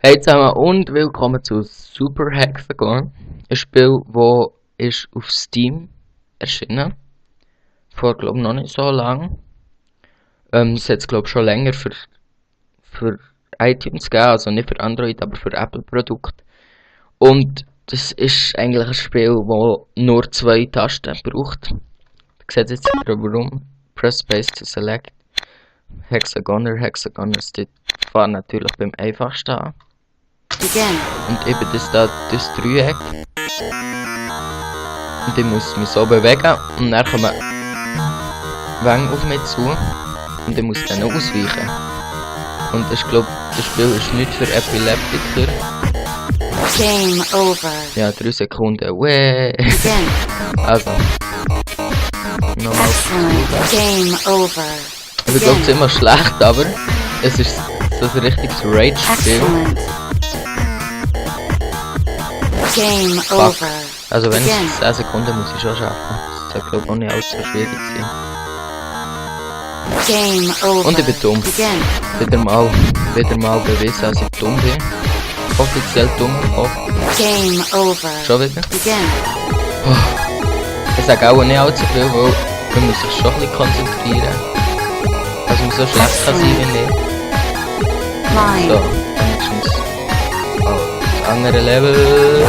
Hey zusammen und willkommen zu Super Hexagon, ein Spiel, das auf Steam erschienen vor glaube noch nicht so lang. Es hat es glaube schon länger für iTunes gegeben, also nicht für Android, aber für Apple-Produkte. Und das ist eigentlich ein Spiel, das nur 2 Tasten braucht. Ihr seht jetzt warum. Press Space to select Hexagoner. Hexagoners, die fahren natürlich beim einfachsten an. Begin. Und eben das Dreieck. Und ich muss mich so bewegen und dann kommen Wänge auf mich zu und ich muss dann ausweichen. Und ich glaube, das Spiel ist nicht für Epileptiker. Game over. Ja, 3 Sekunden. Weh. Begin. Also. Nochmal. Excellent. Game over. Ich bin glaube ziemlich schlecht, aber es ist so ein richtiges Rage-Spiel. Excellent. Game over. Also wenn Begin. ich 10 Sekunden muss ich schon schaffen. Das soll glaube ich auch nicht allzu schwierig sein. Game over. Und ich bin dumm. Begin. Wieder mal bewiesen, dass ich dumm bin. Offiziell dumm. Game over. Schon wieder. Begin. Ich sage auch nicht allzu viel, weil man muss sich schon ein bisschen konzentrieren. Also man so schlecht kann sein wie nicht. So, Line. wenigstens. Oh, das andere Level.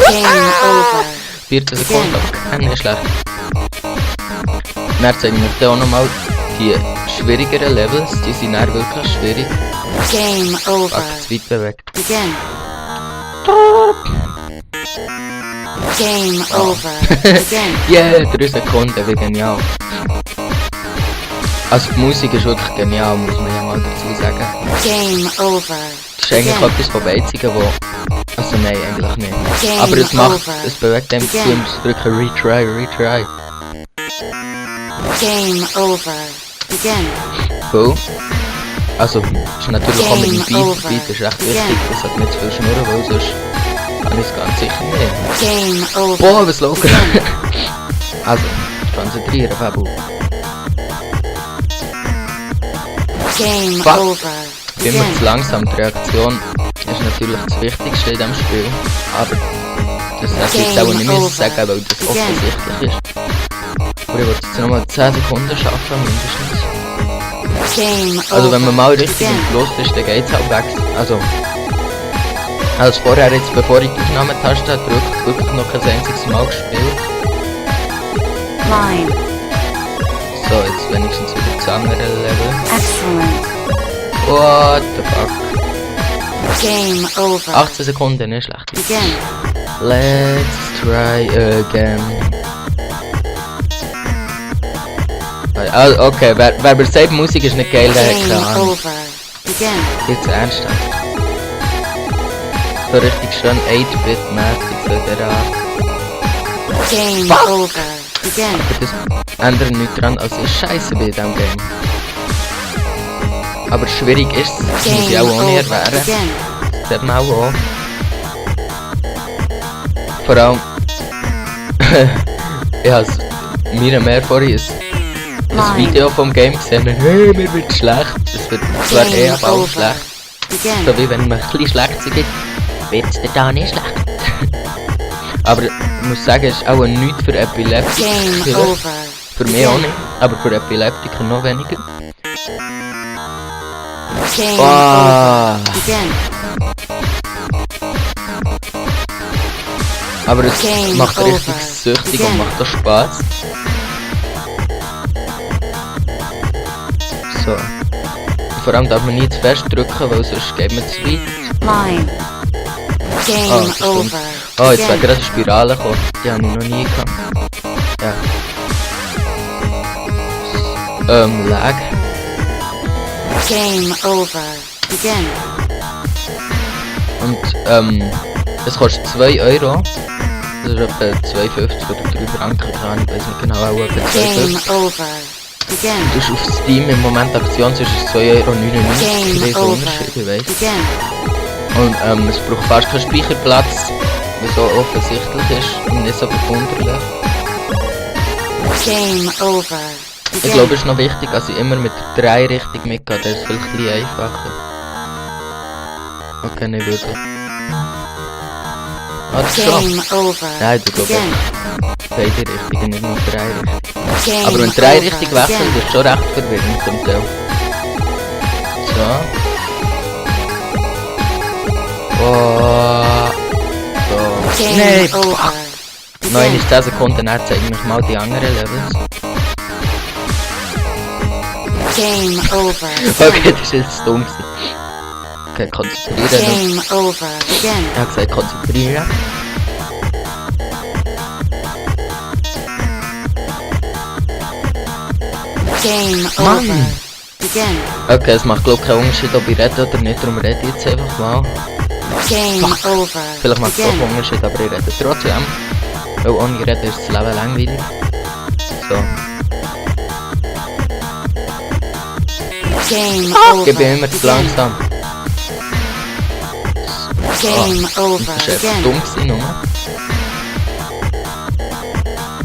Game over. 14 Sekunden, aber nicht schlecht. Dann zeigen wir dir auch nochmal die schwierigeren Levels, die sind dann wirklich schwierig. Game over. Fuck, zu weit bewegt. Begin. Game over. Begin. Yeah, 3 Sekunden, wie genial. Also die Musik ist wirklich genial, muss man ja mal dazu sagen. Game over. Das ist eigentlich etwas vom Einzigen, wo... Also nein, eigentlich nicht. Game Aber es macht, over. es bewegt einem zu, Begin. um zu drücken, retry. Game over. Begin. Cool. Also, ist natürlich auch mit dem Game over. Beat ist recht wichtig, Begin. das hat nicht zu viel schnurren, weil sonst kann ich es ganz sicher nicht. Game over. Boah, was läuft gerade? Also, konzentrieren, Fabu. Game Fuck. over. Ich bin immer Begin. zu langsam, die Reaktion ist natürlich das Wichtigste in diesem Spiel. Aber das hätte ich jetzt auch nicht müssen sagen, weil das Begin. offensichtlich ist. Aber ich wollte jetzt nochmal 10 Sekunden schaffen, mindestens. Game Also over. wenn man mal richtig Begin. im Fluss ist, dann geht es halt weg. Also als vorher jetzt, bevor ich die Aufnahmetaste drücke, wirklich noch kein einziges Mal gespielt. Line. So, jetzt wenigstens wieder das andere Level. Excellent. What the fuck? Game over. 18 Sekunden, nicht schlecht. Begin. Let's try again. Ah, okay, wer mir sagt, Musik ist nicht geil, der hat keine Game Ahnung. over. Begin. Jetzt ernsthaft. So richtig schön 8-Bit-mäßig, so der Art. Game Fuck. over. Begin. Aber das ändert nichts dran, als ich scheiße bei diesem Game. Aber schwierig ist es, das muss ich Game auch nicht over. erwähnen. Begin. Das sieht man auch. Vor allem... ich habe mir mehr vorhin ein Video vom Game gesehen und hey, mir wird schlecht. Es wird zwar Game aber auch over. schlecht. Begin. So wie wenn man ein bisschen schlecht gibt, wird es dir da nicht schlecht. Aber ich muss sagen, es ist auch nichts für Game Epileptiker. over. Für mich auch nicht, aber für Epileptiker noch weniger. Game Ah. over. Begin. Aber es Game macht over. richtig süchtig und Begin. macht auch Spaß. So. Und vor allem darf man nie zu fest drücken, weil sonst geht man zu weit. Line. Game das stimmt. over. Oh, jetzt wäre Begin. gerade eine Spirale gekommen. Die habe ich noch nie gehabt. Ja. Lag. Game over. Begin. Und, es kostet 2 Euro. Das ist etwa 2,50 oder 3 Franken, keine Ahnung, ich weiß nicht genau, auch etwa Game 2,50. over. Begin. Das ist auf Steam im Moment Aktion, sonst ist es 2,99 Euro. Game Riesen over. Unterschied, ich weiss. Begin. Und es braucht fast keinen Speicherplatz, was so offensichtlich ist und nicht so verwunderlich. Game over. Ich Begin. glaube, es ist noch wichtig, dass ich immer mit der 3 Richtung mitgehe, das ist vielleicht ein bisschen einfacher. Okay, nicht wirklich. Ah, das ist schon. Game over. Nein, du glaubst Begin. beide Richtungen, nicht nur drei Richtungen. Game Aber wenn drei over. Richtungen wechseln, Begin. das ist schon recht verwirrend zum Teil. So. Oh. So. Game Nein, over. fuck. Begin. 9 ist 10 Sekunden, dann zeigen mich mal die anderen Levels. Game over. Okay, das ist jetzt dumm gewesen. Okay, konzentrieren. Game over. Begin. Ich habe gesagt, konzentrieren. Game Mann. over. Begin. Okay, es macht glaube ich keinen Unterschied, ob ich rede oder nicht, darum rede ich jetzt einfach mal. Game over. Vielleicht macht es doch Begin. einen Unterschied, aber ich rede trotzdem. Weil ohne Reden ist das Leben langweilig. So. Game over. Ich bin immer zu Begin. langsam. Game Und over. das war einfach Begin. dumm gewesen, nur.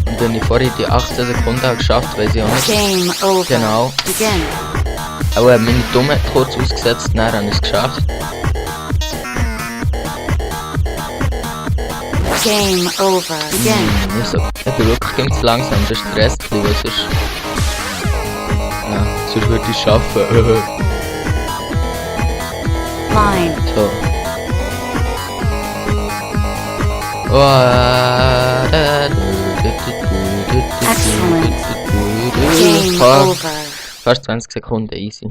Und wenn ich vorhin die 18 Sekunden habe geschafft, weiß ich auch nicht. Game over. Genau. Begin. Auch meine Dummheit kurz ausgesetzt, dann habe ich es geschafft. Game over. Begin. Nicht so. Ich bin wirklich ganz zu langsam, das stresst mich, weil sonst... Ja, sonst würde ich es schaffen. Line. So. Excellent. Game over. Fast 20 Sekunden, easy.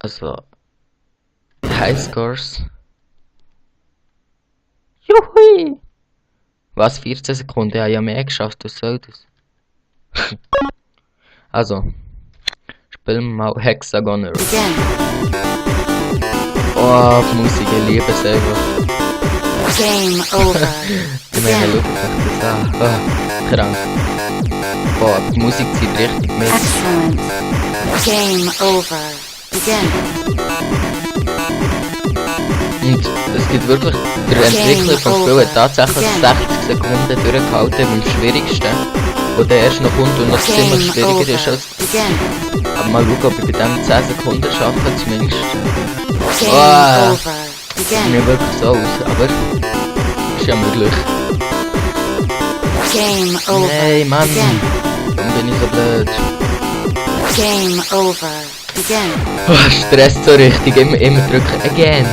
Also... Highscores. Juhui! Was? 14 Sekunden? Ich habe ja mehr geschafft, was soll das? Also... Spielen wir mal Hexagoner. Begin. Oh, die Musik, ich liebe es einfach. Game over. Ich meine, Begin. schaut euch das an. Oh, krank. Boah, die Musik zieht richtig mit. Excellent. Game over. Begin. Und es gibt wirklich, der Entwickler vom Spiel hat tatsächlich 60 Sekunden durchgehalten beim schwierigsten. Wo der erst noch kommt und noch ziemlich Game schwieriger over. ist als... Begin. Aber mal schauen, ob ich bei dem 10 Sekunden schaffe zumindest. Game Ah. over. Begin. Nicht wirklich so aus, aber... Ist ja möglich. Game over. Nein, Mann! Begin. Warum bin ich so blöd? Game over. Begin. Oh, stresst so richtig, immer drücken. Again.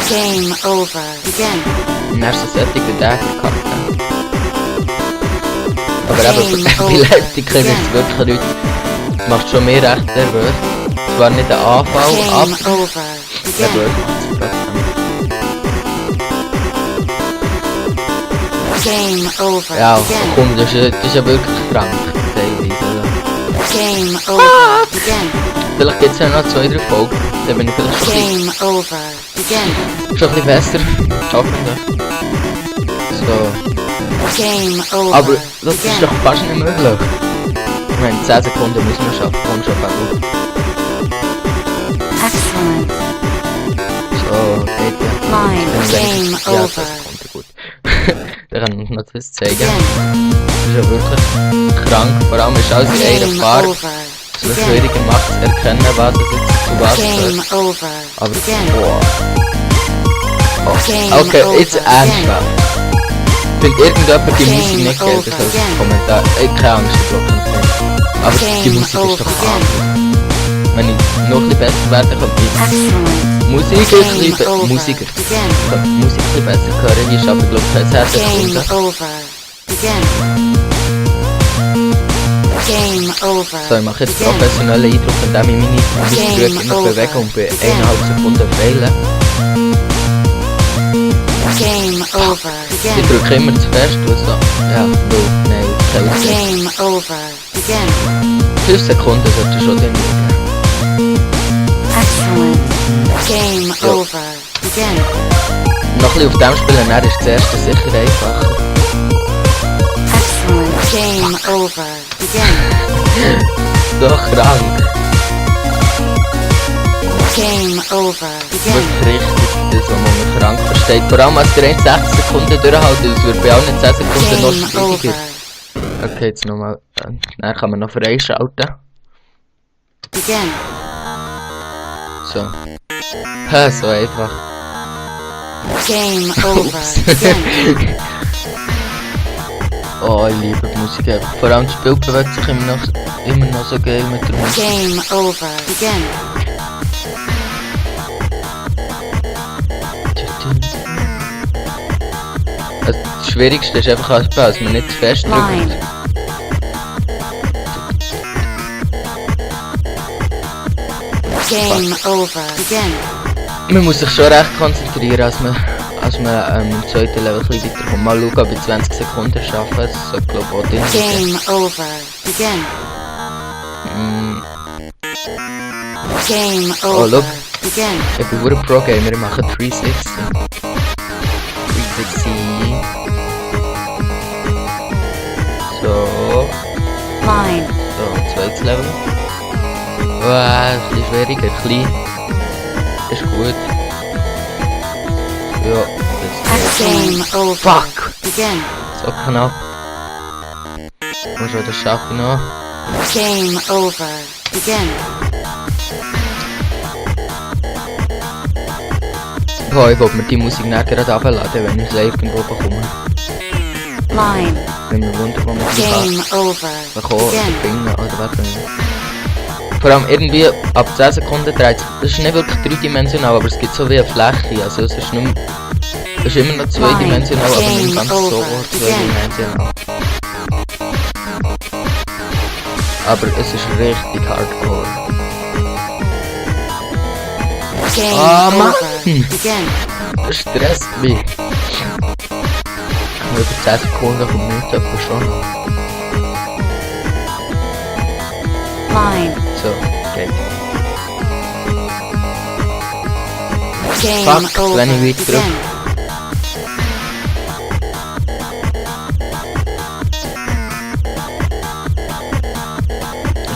Game over. Begin. Und dann ist so fertig wie der verkackt. Aber eben, Game bei over. Epileptiker ist es wirklich nichts. Das macht schon mehr recht nervös. Zwar nicht der Anfall, aber Game over. Begin. nervös macht es trotzdem. Game over. Ja, Begin. komm, das ist ja wirklich krank, teilweise. Also. Game over. Begin. Vielleicht gibt es ja noch 2, 3 Folgen. Dann bin ich vielleicht schon ein Game over. Begin. bisschen besser. Hoffentlich. So. Game over. Aber das ist Begin. doch fast nicht möglich. Ich meine, 10 Sekunden muss man schaffen. Komm schon, Pablo. Excellent. So, geht ja. Line. Dann Game wenigstens- ja, 10 over. Sekunden, gut. Dann kann ich noch das zeigen. Begin. Das ist ja wirklich krank. Vor allem ist alles in einer Game Farbe. over. Es wird Begin. schwieriger macht zu erkennen, was es jetzt zu was Game gehört. over. Aber Begin. boah. Game Okay, over. jetzt ernsthaft. Wenn irgendjemand die Game Musik nicht kennt, das over. als Again. Kommentar. Keine Angst, ich glaube nicht. Aber die Game Musik ist doch over. Hammer. Wenn ich noch ein bisschen besser werden könnte, Excellent. Musik ein Game bisschen over. Musik Begin. ein bisschen besser hören. Hier schaffe ich glaube ich keine 10 Game Sekunden. over. Begin. Game over. So, ich mache jetzt Begin. professionellen Eindruck, indem ich meine Mausdrücke immer over. bewege und bei Begin. 1,5 Sekunden fehlen. Game over. Ich Begin. drücke immer zu fest, weil so... Ja, nein, keine Aussicht. Game over. Begin. 5 Sekunden sollte schon drin liegen. Excellent. Game Ja. over. Begin. Noch ein bisschen auf dem spielen, dann ist das erste sicher einfacher. Excellent. Game over. Begin. Doch krank. Game over. Begin. Wirklich richtig, das, was man krank versteht. Vor allem, als der 1 60 Sekunden durchhalten, das wird bei allen 10 Sekunden noch Game over. schwieriger. Okay, jetzt nochmal. Dann kann man noch freischalten. Begin. So. Ha, so einfach. Game over. Ups. Begin. Oh, ich liebe die Musik einfach. Vor allem das Spiel bewegt sich immer noch so geil mit der Musik. Game over. Begin. Also, das Schwierigste ist einfach, dass man nicht zu fest drückt. Line. Game over. Begin. Man muss sich schon recht konzentrieren, als man im zweiten Level ein bisschen weiterkommt. Mal schauen, ob ich 20 Sekunden schaffe. Es sollte, glaube ich, auch drin sein. Game over. Begin. Game Oh, over. look. Begin. Ich bin ein Pro-Gamer, ich mache 360. 360. So, Line. so, zweites Level. Ein bisschen schwieriger, klein. Ist gut. Ja, das Game over. Fuck! Begin. So knapp. Und schon, das schaffe ich noch. Game over. Begin. Boah, ich wollte mir die Musik nicht gerade abladen, wenn ich sie irgendwo bekomme. Line. Wenn mir wundert, wo man die Game over. bekommen oder Begin. finden oder was auch immer. Vor allem irgendwie ab 10 Sekunden dreht es. Das ist nicht wirklich dreidimensional, aber es gibt so wie eine Fläche. Also es ist, nicht, es ist immer noch zweidimensional, aber nicht ganz so zweidimensional. Aber es ist richtig hardcore. Game Ah, Mann. over. Begin. Das stresst mich. Über 10 Sekunden kommt nicht etwa schon noch. Line. So, geht. Game Fuck, over. wenn ich weiter drücke. Begin.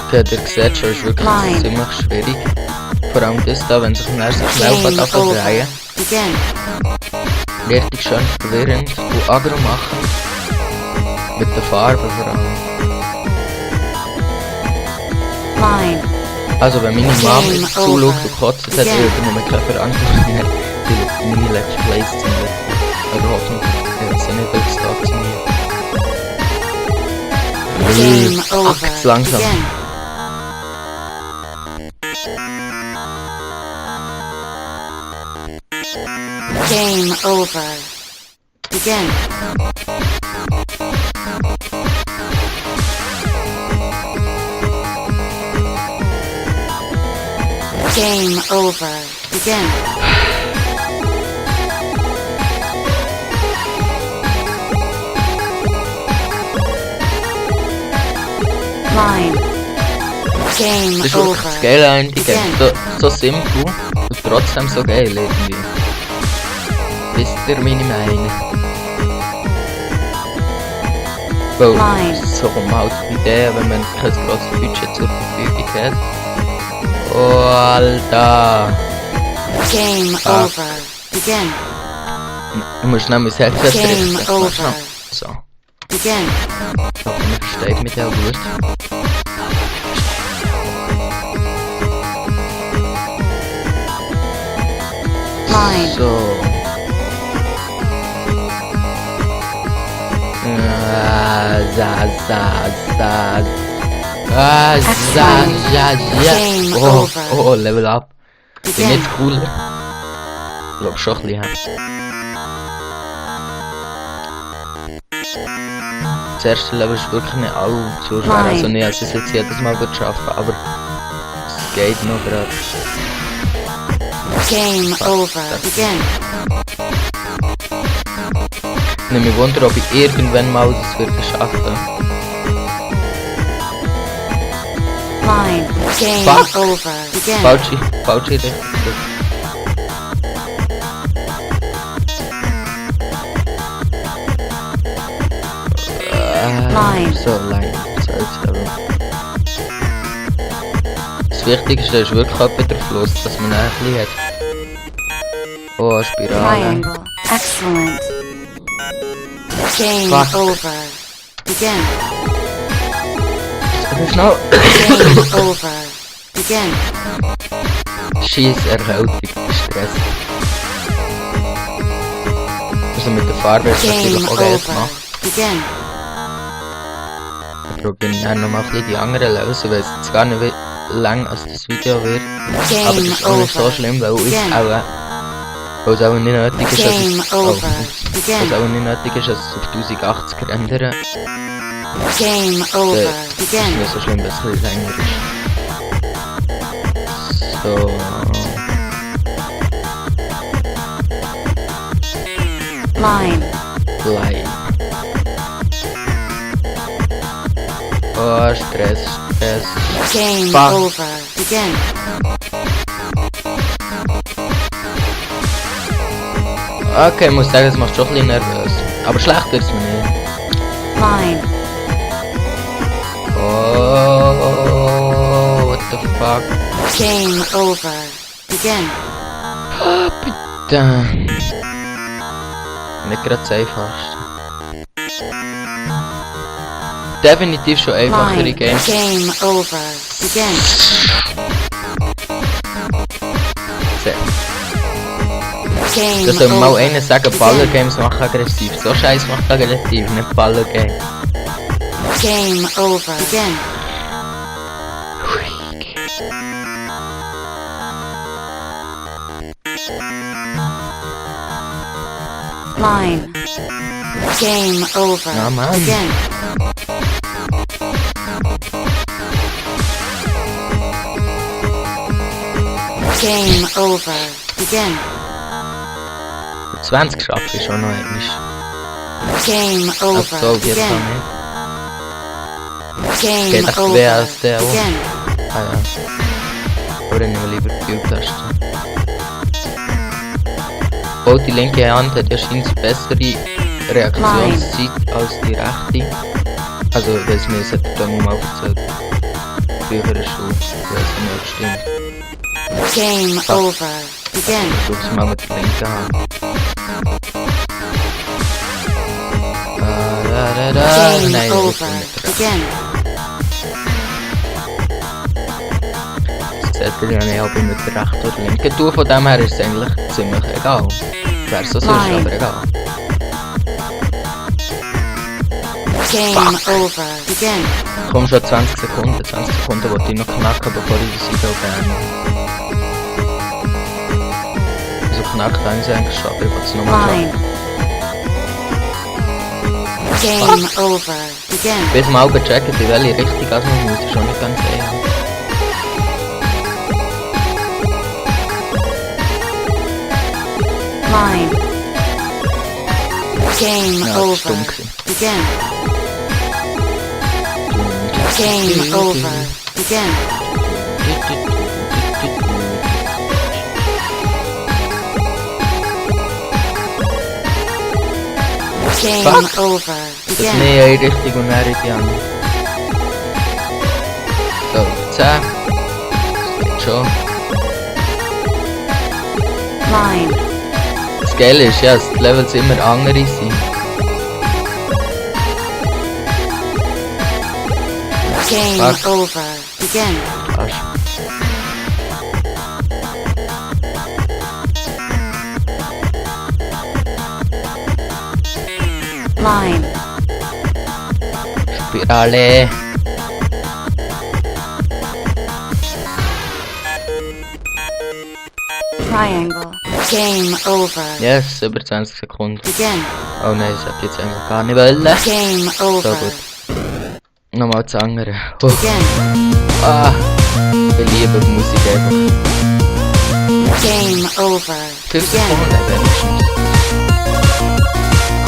Okay, der sieht schon, ist wirklich Line. ziemlich schwierig. Vor allem das da, wenn sich dann erst so schnell Game anfangen over. drehen. Begin. Richtig schön verwirrend und aggro machen. Mit der Farbe vor allem. Line. Also wenn meine Mom Game jetzt zuschaut over. und kotzt, hat, Begin. übernehme ich keine Verantwortung mehr. Die schaut meine Let's Plays zu mir. Oder hoffentlich wird sie nicht durchs Tag zu mir. Game over. Ach, zu langsam. Begin. Game over. Begin. Game over. Begin. Line. Game Das ist wirklich over. das Geile an die Game. Begin. So simpel und trotzdem so geil irgendwie. Wisst ihr, meine Meinung? Weil Line. so kommt man halt auf die Idee, wenn man kein grosses Budget zur Verfügung hat. Oh, Alter! Game Ah. over. Begin. Du musst noch mein Headset Game richten. over. Schnell. So. Begin. Ich hoffe, man versteht mich auch gut. Line. So. Game Oh, over. oh, Level up. Bin Begin. nicht cooler. Ich glaub schon ein bisschen. Das erste Level ist wirklich nicht allzu schwer. Nein. Also nicht, als ich es jetzt jedes Mal würde schaffen, aber es geht noch gerade. Game over. Begin. Ich nehme mich wunder, ob ich irgendwann mal das würde schaffen. Line. Game Fuck. over. Begin. Falsche Richtung. Line. So, Line. So, jetzt Level. Das Wichtigste ist wirklich etwa der Fluss, dass man ein bisschen hat. Oh, Spirale. Triangle. Excellent. Game Fuck. over. Begin. Schnell. Game over. Begin. Scheiß Erhältung, Stress. Also mit der Farbe ist Game natürlich auch geil over. gemacht. Begin. Ich probiere dann noch mal ein bisschen die anderen Levels. Ich weiß jetzt gar nicht, wie lang als das Video wird. Game Aber das ist auch nicht so over. schlimm, weil Begin. es auch nicht nötig ist, dass Game es, over. weil es Begin. auch nicht nötig ist, dass es auf 1080 rendern. Game over. Das ist Begin. nicht so schlimm, dass es ein bisschen länger ist. So. Line. Line. Oh, Stress, Stress. Game Fuck. over. Begin. Okay, ich muss sagen, es macht schon ein bisschen nervös. Aber schlecht wird's mir nicht. Line. Oh, what the fuck? Game over. Begin. Ah, bitte. Nicht gerade das einfachste. Definitiv schon einfachere Line. Games. Game over. Begin. Sehr. Game Da soll mal over. einer sagen, Baller-Games machen aggressiv. So Scheiß macht aggressiv, nicht Baller-Game. Game over. Begin. Line. Game over. Ja, Mann. Begin. Game over. Begin. 20 schaffe ich schon noch einmal. Game Also over. so auf jeden Fall Begin. nicht. Game Geht echt over. weh als der auch. Begin. Ah ja. Oder nehmen wir lieber die Bildtaste. Oh, die linke Hand hat ja scheinbar bessere Reaktionszeit als die rechte. Also, das mir hat der Mama aufgezählt. Früher ist schon, ich weiß nicht, ob es stimmt. Game over. Begin. Ich versuch's mal mit der linken Hand. Game Nein, das ist over. nicht recht. Begin. Das seht ihr ja nicht, ob ich mit der rechten oder linken tue. Von dem her ist es eigentlich ziemlich egal. Wäre so sonst, Nein. aber egal. Game over. Begin. Komm schon 20 Sekunden. 20 Sekunden wollte ich noch knacken, bevor ich das Video beende. Also knackt haben sie eigentlich schon, aber ich wollte es nochmal Line. schauen. Game over. Begin. Bis mal checken, in welche Richtung also man muss, ist schon nicht ganz sicher. Line. Game Ja, das ist over. dumm gewesen. Begin. Game over. Begin. Game Fuck. over. Das Begin. nicht in eine Richtung und dann in die andere. So, 10. Das geht schon. Line. Das Geile ist ja, dass die Levels immer andere sind. Game Fuck. over. Begin. Arsch. Line. Spirale. Triangle. Game over. Yes, über 20 Sekunden. Begin. Oh nein, das hätte ich jetzt eigentlich gar nicht wollen. Game So over. gut. Nochmal das andere. Oh. Begin. Ah, ich liebe die Musik einfach. Game over. 5 Begin. Sekunden wenigstens.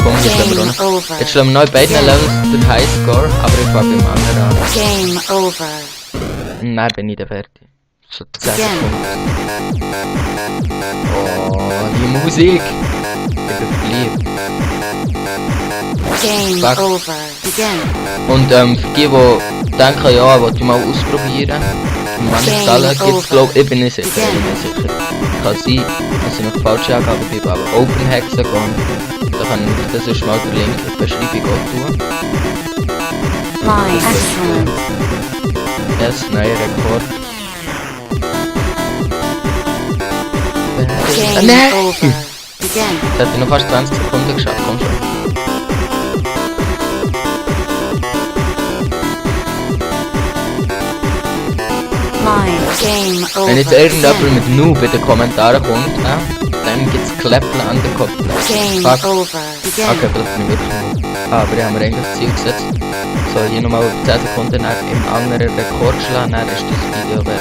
Komm, jetzt haben wir Game auch noch. over. Jetzt schlagen wir noch in beiden Begin. Levels den Highscore, aber ich fange beim anderen an. Game over. Und dann bin ich dann fertig. So 10 Begin. Sekunden. Oh, die Musik. Ich bin verliebt. Game Fuck. over. Begin. Und für die, die denken, ja, wollte ich mal ausprobieren. Und manche Stellen gibt es, glaube ich bin nicht sicher. Ich bin nicht sicher. Kann sein, dass ich noch falsche Angaben gebe, aber Open Hexagon, da kann ich das ist mal den Link in die Beschreibung auch tun. Line. Excellent. Yes, neuer Rekord. Game Nein! over. Begin. Jetzt hat er noch fast 20 Sekunden geschafft, komm schon. Line. Game over. Wenn jetzt irgendjemand Begin. mit Noob in den Kommentaren kommt, dann gibt's Klappen an den Kopf. Game Fuck. over. Begin. Okay, vielleicht bin ich wirklich Noob. Aber wir haben eigentlich das Ziel gesetzt. So, hier nochmal auf 10 Sekunden nach im anderen Rekord schlagen, dann ist das Video weg.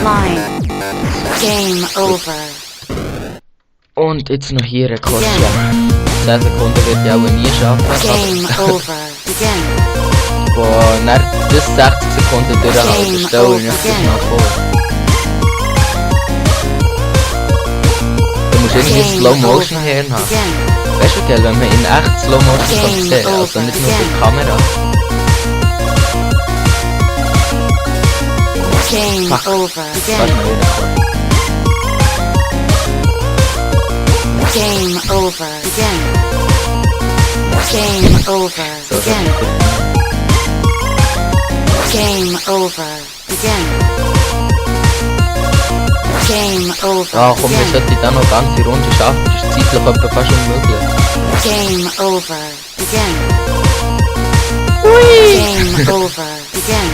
Line. Game over. Und jetzt noch hier Rekord schlagen. 10 Sekunden wird ich auch nie schaffen. Game over. Begin. Boah, nach das 60 Sekunden durchhalten, Game stell dir over. das mal vor. Du musst irgendwie Game Slow Motion over. Hirn haben. Begin. Weißt du, gell, wenn man in echt Slow Motion kann Game sehen, also over. nicht nur für die Again. Kamera. Game Fuck. over. Fast Begin. noch wieder Rekord. Game over. Begin. Game over. So, Begin. Game over. Begin. Game over. Ah, komm, wir Begin. sollten dann noch eine ganze Runde schaffen, das ist zeitlich etwa fast unmöglich. Game over. Begin. Game over. Begin.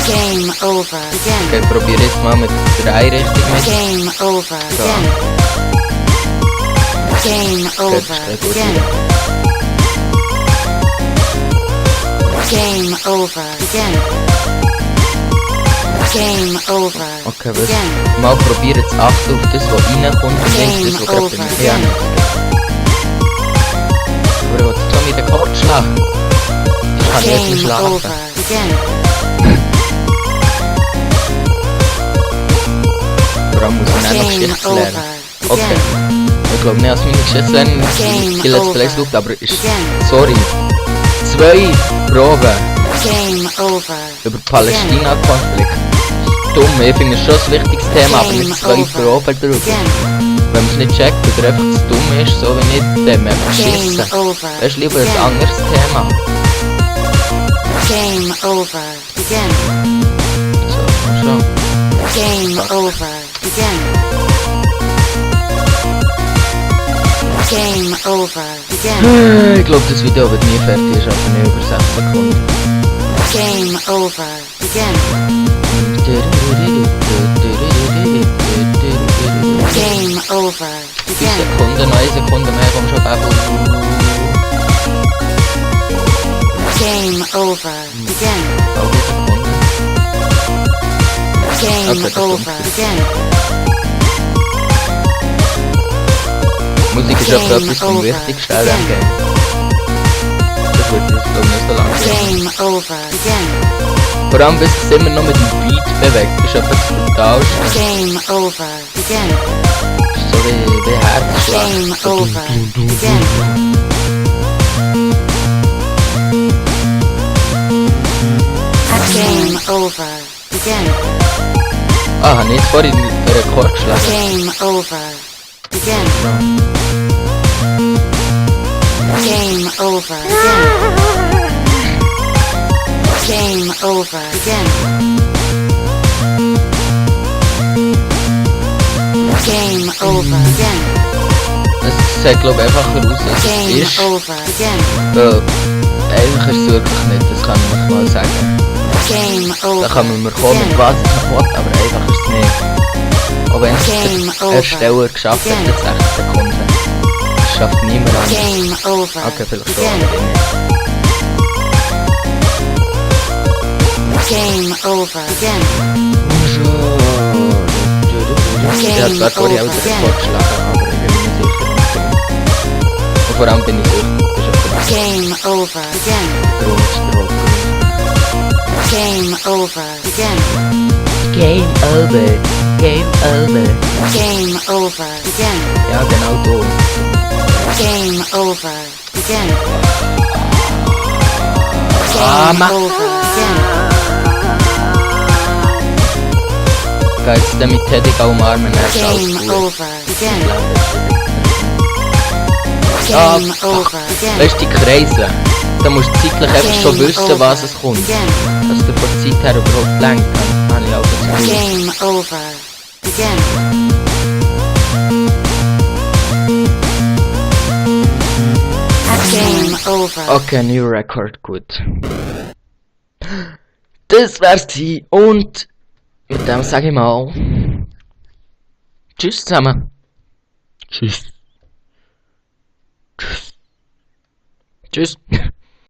Game over. Begin. Okay, probier jetzt mal mit 3 richtig mit. Game over. Begin. Game Okay, over. das geht gut Begin. wieder. Game over. Begin. Game over. Okay, was? Begin. Mal probier jetzt achten auf das, was reinkommt und nicht das, was gerade bei Game mir over. Aber ich wollte jetzt schon mit den Rekord schlagen. Das kann ich jetzt nicht Game schlafen. over. Begin. Vor allem muss ich dann noch Game Geschichte over. lernen. Okay. Begin. Ich glaube nicht, dass meine Geschichte lernen Game die Let's over. Plays schaut, aber ist... Begin. Sorry. 2 Proben Game over. über Palästina-Konflikt. Dumm, ich finde es schon ein wichtiges Thema, aber Game nicht 2 over. Proben drüber. Begin. Wenn man es nicht checkt oder einfach zu dumm ist, so wie nicht, dann einfach schissen. Game over. Weißt du, lieber ein Begin. anderes Thema. Game over. Begin. So, komm schon. Game Fuck. over. Begin. Game over. Begin. Ich glaube, das Video wird nie fertig, ist aber nicht über 6 Sekunden. Game over. Begin. Game over. 5 Begin. Sekunden, noch 1 Sekunde mehr, komm schon, Babu. Game over. Begin. Halbe Sekunde. Game Okay, das over. kommt. Begin. Musik ist Game etwa etwas vom over. Wichtigsten an diesem Game. Das wird jetzt, glaube ich, nicht so lange gehen. Game over. Begin. Vor allem, bis es immer noch mit dem Beat bewegt. Das ist etwas Brutalste. Game over. Begin. Das ist so wie Herzschlag. Game So over. Begin. Game over. Begin. Ah, habe ich jetzt vorhin den Rekord geschlagen? Game over. Begin. Game over. Begin. Game over. Begin. Game over. Begin. Es sieht, glaube ich, einfacher aus, als es Game ist. over. Begin. Eigentlich ist es wirklich nicht, das kann ich mal sagen. Game over. Da kann man mir kommen, mit was ich will, aber einfach ist es nicht. Auch wenn Game es der over. Ersteller geschafft hat, in 60 Sekunden. Das schafft niemand anders. Game over. Okay, vielleicht schon, Begin. aber ich nicht. Game over. Begin. Ich habe zwar vorhin auch den Rekord geschlagen, aber ich bin mir nicht sicher. Und vor allem bin ich süchtig, das ist auch Game over. Begin. der Grund. Game over. Begin. Game over. Game over. Game over. Begin. Ja, genau so. Game over. Begin. Ah, Game ma- over. Begin. Ga jetzt damit Teddy umarmen, er ist alles Game gut. over. Begin. Ah, Game fuck. over. Begin. Weißt du, die Kreise, da musst du zeitlich einfach schon Game wissen, over. was es kommt. Begin. Dass du von der Zeit her überhaupt lenken kannst. habe ich auch gesagt. Game over. Begin. Game over. Okay, New Record, gut. Das wär's gewesen. Und mit dem sage ich mal Tschüss zusammen. Tschüss. Tschüss. Tschüss.